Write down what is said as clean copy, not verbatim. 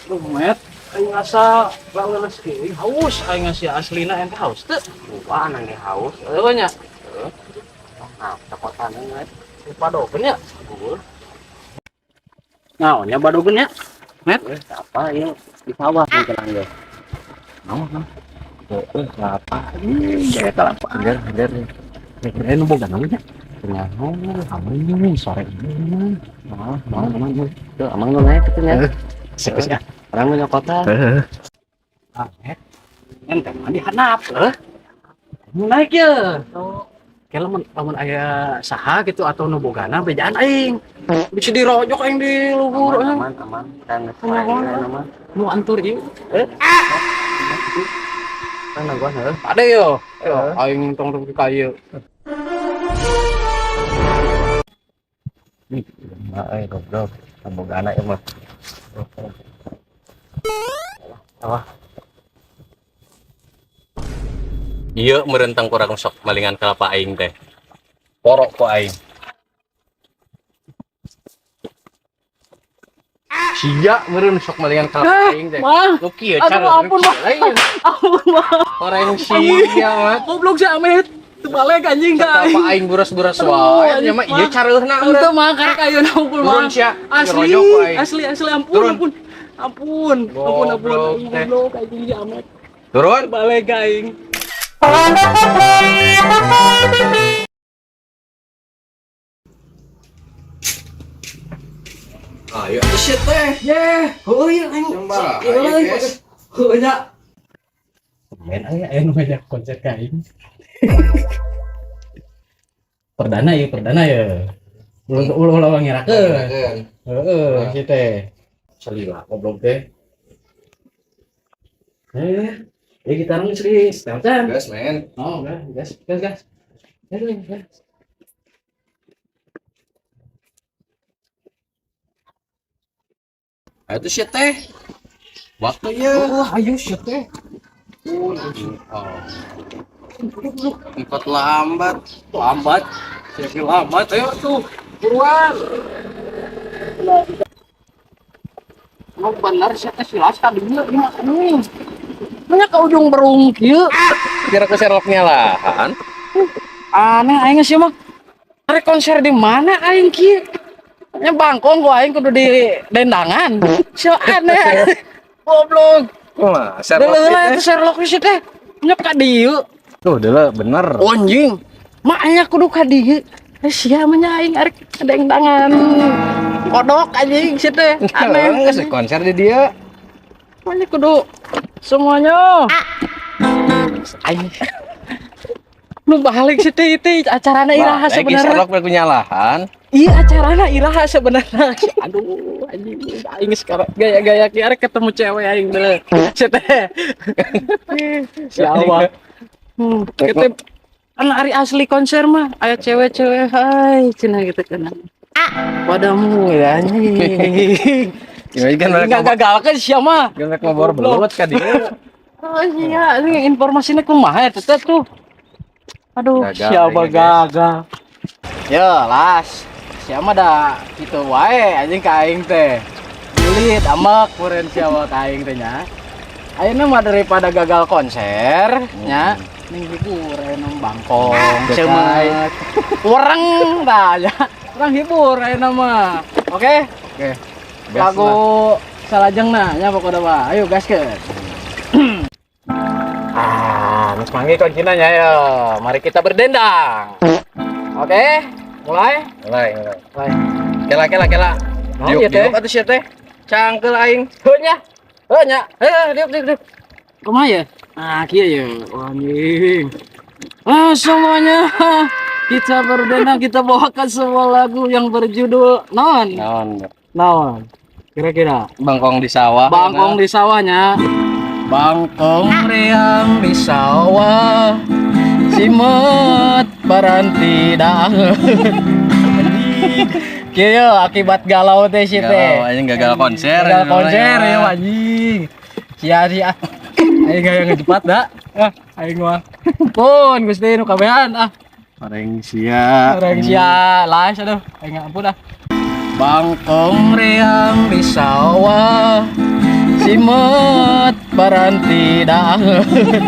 Lumet, aing asa leuleus kieu haus aing sia aslina ente haus teu? Wah, nang ge haus. Heueuh nya. Nah, cokotan we. Badogeun nya. Naon nya badogeun nya? Met, Eh, apa ieu di sawah mungkin ge. Naon naon? Heeh, kelapa. Cewek kelapa. Hajar, hajar. Kira nu boga naon nya? Nyaho. Amun sore ini. Nah, mau aman. Tuh, amang nu naik kitu nya. Serius ya? Urang nu nyokotan. Heeh. Ah, met. Ente mah di handap, heuh. Nu naik ye. Kayak lamun lamun aya saha gitu atau nu bogana bejaan aing. Bisa dirojok aing di luhur Aman, aing. aman, aman. Kan geus sore Aman. ieu mah. Nu antur ieu. Eh, Kan gua heuh. ade yo. Ayo aing tong rugi ka ieu. Ih, mah euy goblok. Bogana ieu mah. Sawah. Iya merentang kurang sok malingan kelapa aing teh. Porok ku aing. Sia meureun sok malingan kelapa aing teh. Mah, Nu kieu aduh cara ampun mah. Ampun mah. Orang sia mah. Goblok si Amit. Terbalik anjing ka Kelapa aing. aing buras-buras Aduh, wae anjing, nya mah ieu mah. careuhna Ente meureun. mah karek ayeuna unggul mah. Turun sia. Asli, Dirojok ku aing. asli, asli, ampun, Turun. ampun. Ampun, ampun, ampun, Goblok teh. goblok anjing si Amit. Turun. Terbalik aing. Ayo shit teh. Ye, heueuh ieu aing. Coba, Heueuh, ayo, guys. heueuh nya. Main aya aya nu ngajak konser ka aing. Perdana ya, perdana ya. Ulah ulah ulah ngirakeun. Heeh, si teh. Salila goblok teh. Eh, ya kita nang serius, Can. Gas men. Oh, gas, gas, gas, gas. Gas, gas, gas. Ayo tuh shit teh. Waktunya. Oh, ayo sih teh. Oh. Empat lambat. Lambat. Siapa lambat? Ayo tuh, buruan. Mau bener sih teh silas tadinya gimana nih? Banyak ke ujung berung kieu. Kira ke Sherlocknya lahan. Aneh aing sih mah. Arek konser di mana aing kieu? Nya bangkong ku aing kudu di dendangan. Si aneh. Goblok. Wah, Sherlock. Deuleu lah itu Sherlock sih teh. Nya ka dieu. Tuh, dulu bener. Oh, anjing. Maknya kudu ka dieu. Eh sia mah nya aing arek dendangan. Kodok anjing sih teh. Aneh. Enggak sih konser di dia. Maknya kudu semuanya. Aing. Nu balik sih teh itu acarana iraha Lagi sebenarnya. Sherlock punya lahan. Iya acarana iraha sebenarnya. Aduh, anjing aing sekarang gaya-gaya kieu arek ketemu cewek aing deh. Sih teh. Siapa? Kita kan hari asli konser mah aya cewek-cewek hai cenah gitu kan. Padamu ya anjing. Gimana kan mereka Enggak gagal kan siapa? mereka ngobor belut ka dia. Oh iya, ini informasinya kumaha ya teteh tuh. Aduh, Gagal, siapa aing, guys. gagal. Ya, las. Siapa dah gitu wae anjing ka aing teh. Julid amek meureun siapa ka aing teh nya. Ayeuna mah daripada gagal konser nya ning hibur ayeuna mah bangkong, ceumeut. Urang tah nya. Urang hibur ayeuna mah. Oke? Oke. Gas Lagu lah. salajengna nya pokokna mah. Ayo gaskeun. Ah, Mas Manggi kuncinya ya. Mari kita berdendang. Oke, mulai. Mulai, mulai. Mulai. Kela kela kela. Naon Diuk ieu teh? diuk atuh sia teh. Cangkel aing. Heuh nya. Heuh nya. Heuh, diuk diuk diuk. Kumaha ya? Ah, kieu ya. Anjing. Ah, semuanya kita berdendang, kita bawakan sebuah lagu yang berjudul Non. Naon? Naon? Kira-kira Bangkong di sawah. Bangkong di sawahnya. Bangkong riang di sawah. Simet baranti danget. Kieu akibat galau teh si teh. Galau, anjing gagal konser. Gagal konser ya anjing. Sia sia. Aing gaya ngejepat da. Ah, aing mah. Pun Gusti nu kabehan ah. Orang sia. Orang sia las aduh, aing ampun ah. Bangkong riang di sawah. Simet paranti daeun.